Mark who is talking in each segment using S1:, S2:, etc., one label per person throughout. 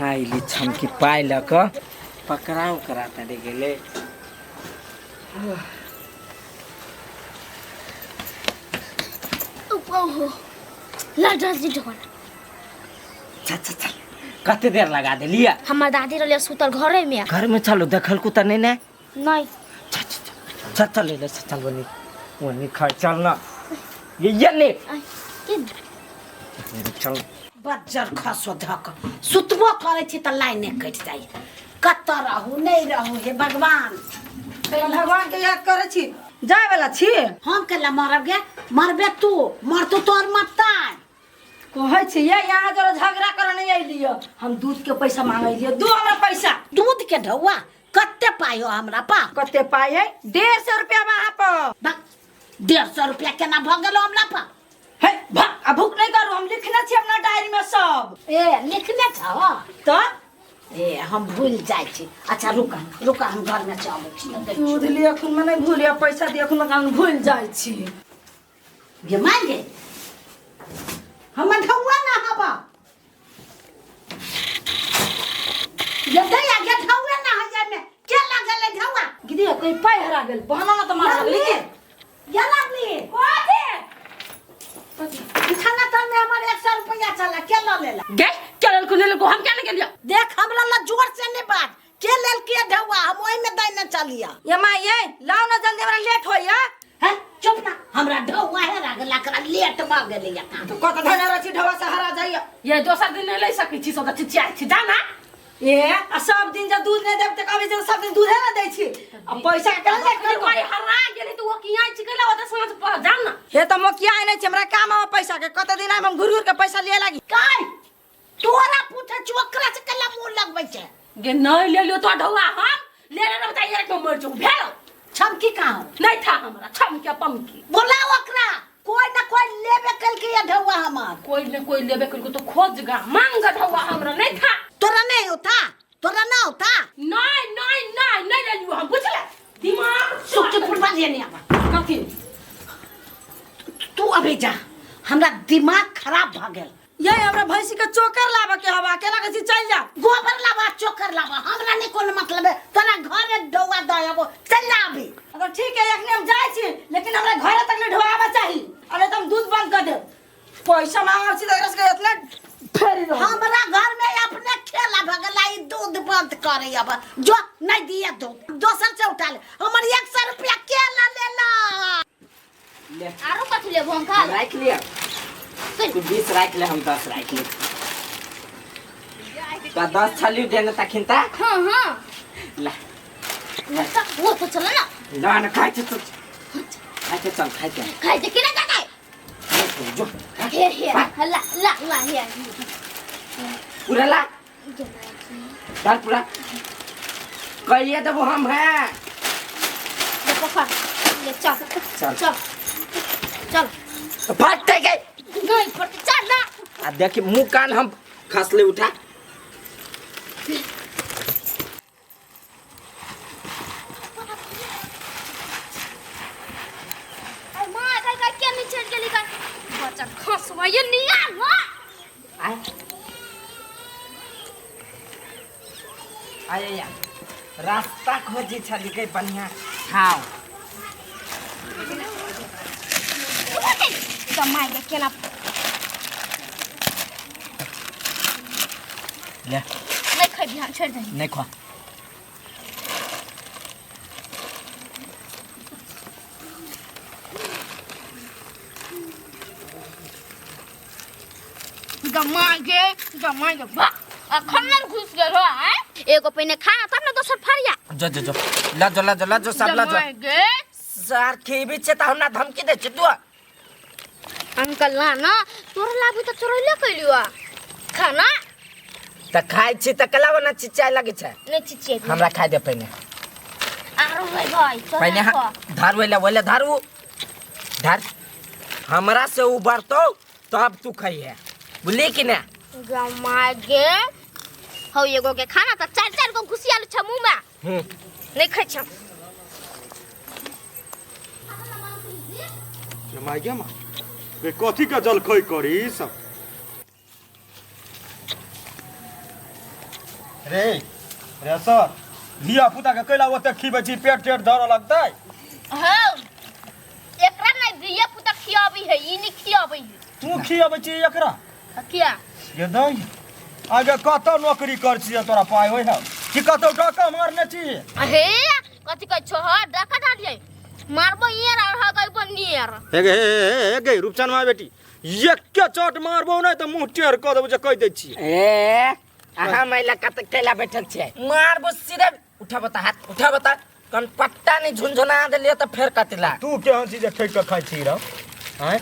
S1: कहाँ अयली छमकी पाइ लऽ कऽ पकड़ाउ करा तड़े गेलै।
S2: ओहो ला जल्दी ढोल।
S1: चल चल चल, कते देर लगा देलियै?
S2: हमर दादी रहले सुतल घरे में।
S1: घर में चलो, देखल को तऽ नहीं ने?
S2: नहीं।
S1: चल चल चल चल ले चल चल बनी वनी खा चल ना ये ले
S2: के
S1: चल।
S3: बज्जर खसो धक सुतबो करै छी तऽ लाइने कटि जाइ। कतऽ रहू नहि रहू, हे भगवान।
S4: भगवान के याद करै छी, जाय वाला छी।
S3: हम केला मरब गे? मरबे तू, मरतू तोर मरतै।
S4: कहै छी ये यहाँ जरा झगड़ा करे नहीं अइलियो, हम दूध के पैसा मांगे लियो, दू हमरा पैसा।
S3: दूध के ढौआ कते पाई हो हमरा पा?
S4: कते पाई है? 150 रुपया वहाँ पर।
S3: बा, 150 रुपया केना भऽ गेलो हमरा पा?
S4: हे भा, आ भूख नहीं करू, हम लिखने छी अपना डायरी में सब।
S3: ए लिखने छह
S4: तो?
S3: ए हम भूल जाइ छी। अच्छा रुका रुका, हम घर में चलै छी।
S4: दूध लिअ खुन में नहीं भूलिया, पैसा दिअ खुन में हम भूल जाइ छी।
S3: गे मांगे हमर ढौआ ना हवा गे दैया गे, ढौआ ना है जाय में के लागल है ढौआ?
S4: दीदी कोई पाई हरा गेल, बहाना ना तो मार लगली के
S3: गे लागली
S4: कथी
S3: बिछाना तर में हमर 100 रुपया चला के ल लेला?
S5: गे के लेल को लेल को हम क्या ले गेलियो?
S3: देख हमरा ला जोर से नहीं बात, के लेल के ढौआ हम ओहि में दैने चलिया।
S4: ये माँ ये लाओ ना जल्दी, हमरा लेट होइया।
S3: हैं चुप ना, हमरा ढौआ है रागला करा लेट भ गेलै या काम।
S4: तो कत धन रची ढौआ से हरा जाइया।
S5: ये दोसर दिन नहीं ले सकै छी, सब चिचियाइ छी जा ना।
S4: ए आ सब दिन जब दूध नहीं देब त कभी जब सब दिन दूधे ना दै छी आ पैसा के लेट
S5: करू। कोई हरा गेलै त ओ किया छी कैला ओतऽ साँझ पर जा ना।
S4: हे त मोकिया नै छी, हमरा काम आवे पैसा के, कत दिन आब हम घुर घुर के पैसा लिए लागी।
S3: काय तोरा पूछे छी ओकरा से कैला मुंह लगबै छै?
S5: गे नहीं ले लियो तो ढौआ हम ले ले बताइए रे मर जाऊ भेल।
S3: छमकी कहाँ हो?
S5: नहीं था हमरा छमके पमकी।
S3: बोला ओकरा, कोई ना कोई लेबे कल के ये ढौआ हमार।
S5: कोई न कोई लेबे कल के तो खोज गा मांग ढौआ हमरा नहीं था।
S3: तोरा नहीं होता? तोरा ना होता?
S5: नहीं नहीं नहीं नहीं ले लियो हम, बुझले दिमाग
S3: सुख चुप फुटबा लिए नहीं आवा।
S5: कथी?
S3: तू अभी जा, हमरा दिमाग खराब भ गेल।
S4: ये हमरा भैंसी के चोकर लाबे के हवा केना के छी, चल जा।
S3: गोबर लाबा चोकर लाबा हमरा नहीं कोनो मतलब है, तोरा घर में ढौआ दे आबो, चल जा अभी।
S4: अगर ठीक है अखनी हम जाय छी, लेकिन हमरा घरे तक नहीं ढोआबा चाही, अरे तुम दूध बंद कर दे। पैसा मांगब छी त एकरा सबके इतना फेरी रहो।
S3: हमरा घर में अपने खेला भगला ई दूध बंद करे अब जो नहीं दिए दूध दोसर से उठा ले, हमर 100 रुपया के ला लेला।
S1: ले।
S2: आरो कथी लेबो अंकल?
S1: राख लिया तू 20 राख ले, हम 10 राख ले। तो 10 छली देने तखिन ता।
S2: हाँ हाँ
S1: ला
S2: वो तो चलो ना।
S1: ला ना खाइ छै, खाइ छै, चल खाइ छै।
S2: खाइ छै केना जानै?
S1: जो
S2: हे हे ला ला ला हे
S1: पूरा ला डाल पूरा कहिए देबो हम है।
S2: पकड़ ले चल
S1: चल
S2: चल चल
S1: फटते गई
S2: नहीं फटते चल ना।
S1: आ देखी मुंह कान हम खसले उठा।
S2: माँ का का क्या नहीं चढ़ गेली का बच्चा खसवा ये निया माँ।
S1: आय आय या रास्ता खोजी छली के बढ़िया खाओ।
S2: कमाई के केना
S1: ले
S2: नहीं खेबी हम, छोड़ दही।
S1: नहीं खा।
S2: गमा गे गमा गे बा अखन न घुस गेल हो आय। एगो पहिने खा तब न दोसर फरिया।
S1: जो जो जो ला जो ला जो ला जो सब ला जो।
S2: गमा गे
S1: सर खेबी छे त हमरा धमकी दे छे तू।
S2: अंकल ना ना तोर लाबू त चोरैले कैलियो खाना
S1: त खाइ छी त कला बना चिचाय लगे छे।
S2: नहीं चिचिए
S1: हमरा खाइ दे पहिने।
S2: आरो भाई भाई
S1: पहिने धार वैला वैला धारू धार हमरा से उबरतो तब तू खइहे, बुझली कि ना?
S2: गमा गे हौ एगो के खाना त चार चार गो घुसियाल छ मुंह में। नहीं खाइ छ।
S6: माय गे माँ रे कथी का जलखै करी सब? रे रे सर धिया पुता के कैला ओते खिबै छी पेट तेट धरऽ लगतै।
S2: हाँ एकरा नहीं धिया पुता खियाबी है ई नहीं खियाबी है।
S6: तू खियाबै छी एकरा?
S2: किया
S6: ये दई आगे कतौ नौकरी कर छी तोरा पाय होय है कि कतौ डाका मारने छी?
S2: अहे कथि कहै छो ह डाका डालिए मारबो येर और हगैबो नियर।
S6: हे गे हे गे रूपचन मा बेटी एके चोट मारबो नै त मुंह टेढ़ क देबो जे कहि दै छी।
S1: ए अहाँ महिला कत कैला बैठल छियै मारबो सीधे उठा बता हाथ उठा बता कन पट्टा नहीं झुनझुना देलियै त फेर कतिला।
S6: तू केहन छी जे ठोकि के खाइ छी रौ? आँय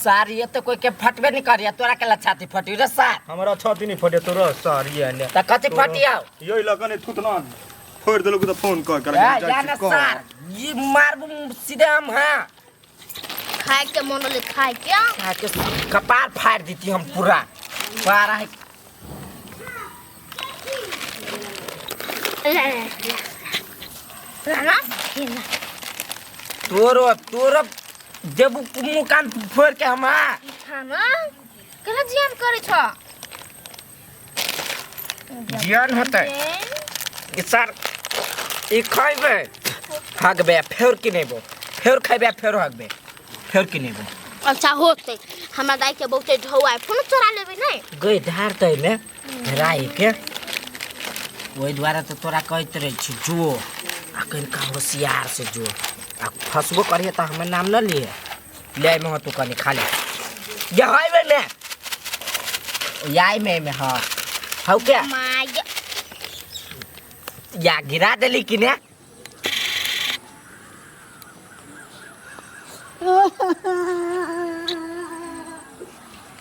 S1: सार ये तो कोई के फटबे नहीं करिया तोरा केला छाती फटी रे सार।
S6: हमरा छाती नहीं फटे तोरा सार ये ने
S1: त कथी फटियाओ?
S6: यही लग ने थुतना फोड़ देलक त फोन कर कर
S1: ए, या ना सार ये मारबो सीधे हम। हाँ
S2: खाए के मन ले खाए के
S1: खा के कपार फाड़ देती हम पूरा पारा है।
S2: ना
S1: तोरो तोरो देबू मुँह कान फोड़ के हम। हाँ
S2: खाना केना जियान करे छ?
S1: जियान होतै ई सार ई खैबे हगबे फेर किनेबो फेर खैबे फेर हगबे फेर किनेबो।
S2: अच्छा होतै हमरा दाई के बहुते ढौआ है फोन चोरा लेबै नै
S1: गई धार त एमे राई के ओहि दुआरे त तोरा कहैत रहै छी जो आ कनिका होशियार से जो आ फसबो करिहे त हमर नाम न लिए ले में हो तू कनी खा ले ये हाईवे में याई में में हाँ हौ क्या
S2: my
S1: या गिरा देली कि ने?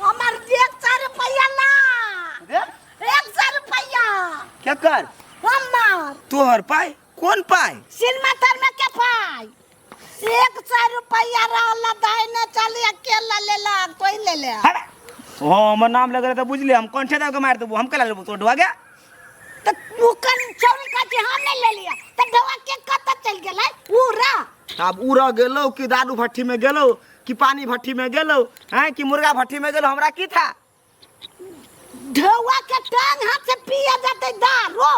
S3: हमर 100 रुपया ला। 100 रुपया
S7: क्या कर?
S3: हमर
S7: तोहर पाई? कौन पाई?
S3: सिनेमा तर में के पाई? 100 रुपया रहला दाहिने चली अकेला ले ला कोई ले ले।
S7: ओ हमर नाम लग रहा त बुझले हम कौन ठेदा के मार देबो हम केला लेबो तो ढुआ गया
S3: त उ कन चौरी का जे हम नहीं ले लिया त ढुआ के कत चल गेलै उ रा।
S7: अब उ रह गेलो कि दारू भट्ठी में गेलो कि पानी भट्ठी में गेलो हैं कि मुर्गा भट्ठी में गेलो हमरा की था?
S3: ढुआ के टांग हाथ से पिया जाते दारू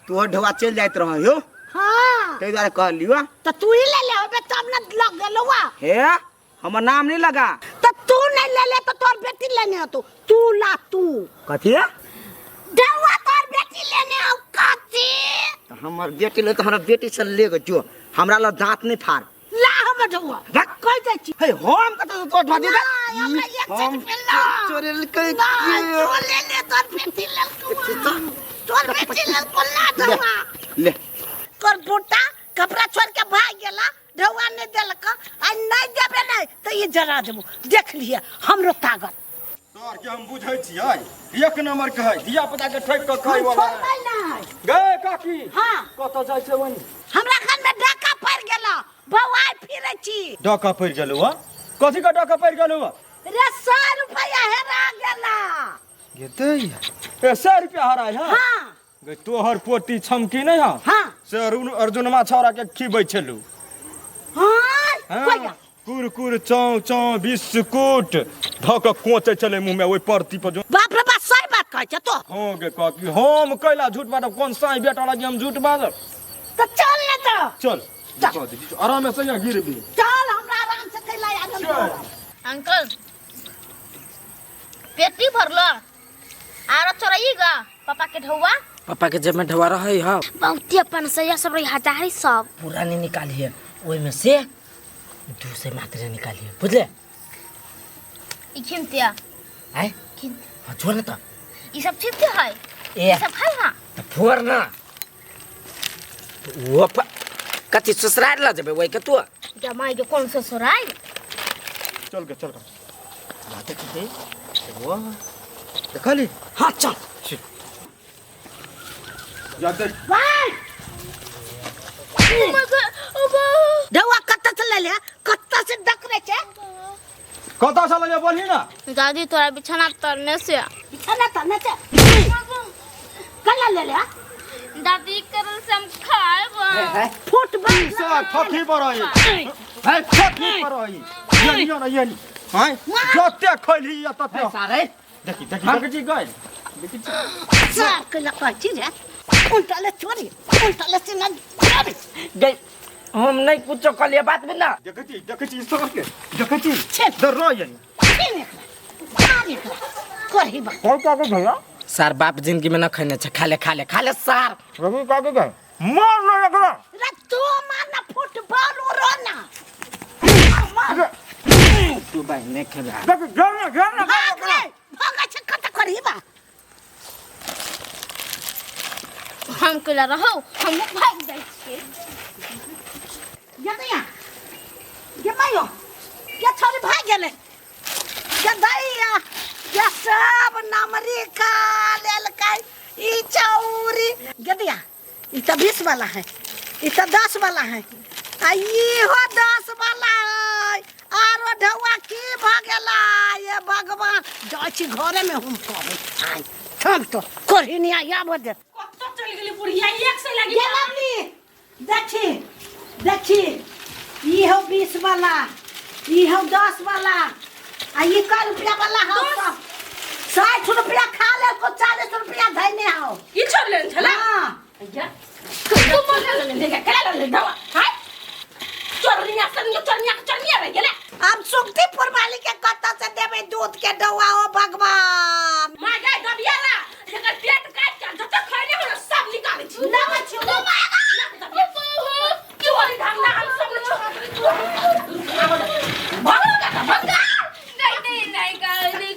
S7: तोहर ढुआ चल जाइत रह यो।
S3: हां
S7: तै दुआरे कहलियो
S3: त तू ही ले ले होबे तब न लग गेलो वा।
S7: हे हमर नाम नहीं लगा
S3: त तू नहीं ले ले त तोर बेटी लेने हो तू ला तू
S7: कथी
S3: ढुआ तोर बेटी लेने हो कथी?
S7: हमर बेटी ले त हमरा बेटी से ले गो जो हमरा ल दांत नहीं फाड़
S3: ला हमर ढुआ कह दै छी।
S7: हे हम कत तोर ढुआ दे
S3: नहीं, हमरा 100 रुपया ला।
S7: चोरेल के
S3: नहीं, तू ले ले तोर बेटी लेलको तोर बेटी लेलको ला ढुआ
S7: ले
S3: कर बोटा कपड़ा छोड़ के भाग गेला ढुआ नहीं देलक आ नहीं देबे नहीं त ई जरा देबो देख लिया हमरो ताकत।
S6: सर के हम बुझै छियै एक नंबर के है धिया पुता के ठोक के खाइ वाला।
S3: छोड़बै नहीं
S6: गे काकी।
S3: हां
S6: कत जाइ छै वनी?
S3: हमरा घर में डाका पड़ गेला बौआइ फिरै छी।
S6: डाका पड़ गेलौ ह? कथी के डाका पड़ गेलौ ह?
S3: रे 100 रुपया हेरा गेला।
S6: गेतै ए 100 रुपया हराय ह?
S3: हां
S6: गे तोहर पोती छमकी नहीं ह?
S3: हां
S6: से अर्जुनमा छौड़ा के खिबै छलू।
S3: हां कोइया
S6: कुरकुर चाउ चाउ बिस्कुट धऽ के कोचै छलै मुँह में ओहि परती पर जो।
S3: बाप रे बाप सही बात कहै छ तो।
S6: हाँ गे काकी हम कैला झूठ बाजब कोन साई बेटा लगी हम झूठ बाजब?
S3: त चल ने त
S6: चल आराम से यहाँ गिरबी।
S3: चल हमरा आराम से कैला आराम।
S2: अंकल पेटी भरल आरो चोरैगा पापा के ढौआ?
S1: पापा के जेब में ढौआ रहै ह
S2: बहुते अपन सैया सब रही हजारी सब
S1: पूरा नहीं निकालिए ओहि में से 200 मात्र निकालिए बुझले?
S2: ई खिनते
S1: आय
S2: खिन
S1: हां छोड़ न त
S2: ई सब छिनते है
S1: ए
S2: ई सब खाइ हां
S1: त फोड़ न वो कथी ससुराल ल जेबे ओइ के तू?
S2: जमाई के कौन ससुराल?
S6: चल के चल के देखी वो देखली।
S1: हां चल
S6: जाते
S3: भाई ढौआ कत से ले ले कत से डकरे छे
S6: कत से ले बोलही ना
S2: दादी तोरा बिछाना तरने से
S3: बिछाना तरने से कला ले ले
S2: दादी करल से हम खाएब
S3: फुट बाल
S6: से ठकी पर आई है ठकी पर आई ये ये ना ये हां जते खैली या तते
S1: सारे
S6: देखी देखी देखी जी गइल देखी
S3: सार कला कहै छी रे। उल्टा ले चोरी, उल्टा ले सीना चोरी।
S1: गई हम नहीं कुछो कहलिए बात में ना।
S6: देखै छी, देखै छी सर के, देखै छी।
S3: छे।
S6: दर रह जानी।
S3: छीन एकरा, मार एकरा, करही बा।
S6: कौन का के भैया?
S1: सार बाप जिंदगी में न खैने छे, खाले खाले खाले सार।
S6: रवि का के गए? मार ना एकरा।
S3: रे तू मार ना, फुटबॉल उड़ो ना। मार।
S1: तू भाई नहीं खेबे।
S6: देख, घेर ना, घेर ना।
S3: भाग रे, भाग छै कत करही बा।
S2: हम केला रहो, हम भाग जाइ छियै।
S3: ये दैया, ये मायो, ये छोरी भाग गेलै। ये दैया, ये सब नमरी खा लेलकै ई चौरी। ये दैया, ई त 20 वाला है, ई त 10 वाला है, आ इहो 10 वाला है। आरो ढौआ की भऽ गेलै? ये भगवान, जाइ छी घरे में हम कहबै। आइ थम तो कोहिनिया आबऽ दे।
S5: कतऽ चलि गेली बुढ़िया? एक से लागि
S3: ये लवली, देखी देखी, ई हो 20 वाला, ई हो 10 वाला, आ ई कै रुपया वाला हौ? सब 60 रुपया खा ले को 40 रुपया धैने हौ।
S5: ई छोड़ लेने छला?
S3: हाँ।
S5: भैया, तू बोल ले ले केला ले दवा हाय चोरनिया संग चोरनिया के चोरनिया रह गेले।
S3: अब सुखदीपुर वाली के कतऽ से देबै दूध के डौआ? ओ भगवान,
S5: मां गए दबिया ला, एकर पेट काट के जते खैले हो सब निकालै छी।
S3: ना छी।
S5: की होली ढंग ना हम सब छोड़ भगलो का भगला।
S2: नहीं नहीं नहीं नहीं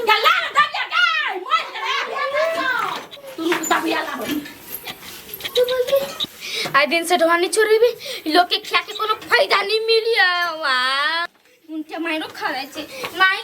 S5: गला दबिया गए मार तू रुक दबिया ला।
S2: आइ दिन से ढोनी छोड़ेबे, लोग के खिया के कोनो फायदा नहीं मिली। वाह, उनके मायरो खावे छे। माय